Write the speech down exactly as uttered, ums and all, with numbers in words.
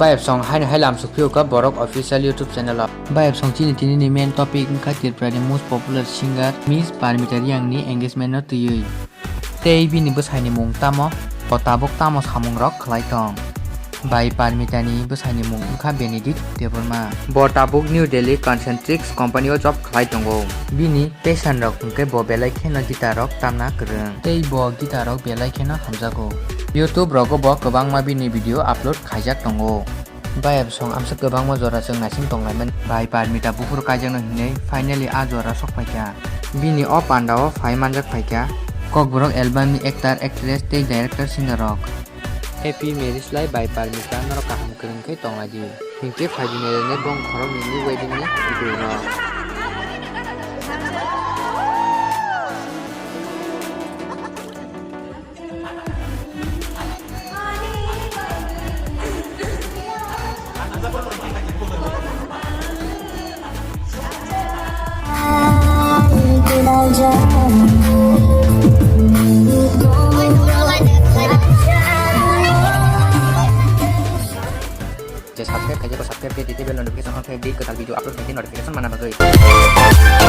Bayapsong haino hai lamsukphiyokha borok official YouTube channel o. Bayapsong chini tini ni main topic wngkha Tripura ni most popular singer Miss Parmita Reang ni engagement no twiwi. Tei bini bwsai ni mung tamo? Bo tabuk tamo samung rok khlai tong? Bai Parmita ni bwsai ni mung wngkha Benedict Debbarma. Bo tabuk New Delhi Concentrics company o job khlai tongo. Bini passion rok hwnkhe bo belai kheno guitar rok tamna kwrwng. Tei bo guitar rok belai kheno hamjago. YouTube rogo bo kwbangma bini video upload khaijak tongo. Bayapsong amsa kwbangma jora chwng naising tonglaimani. Bai Parmita buphuru kaijakno hinwi finally a jora sok phaikha. Bini o pandao phai manjak phaikha. Kokborok album ni actor, actress tei director, singer rok. Happy marriage life bai Parmita, norok kaham kwrwng khe tonglaidi. Hinkhe phaidi nailai bong khoroknwi ni wedding ni video rok. Je subscribe khaijak, subscribe khe di, tei bell notification on khe di, kwtal video upload khaikhe notification mana bagwi.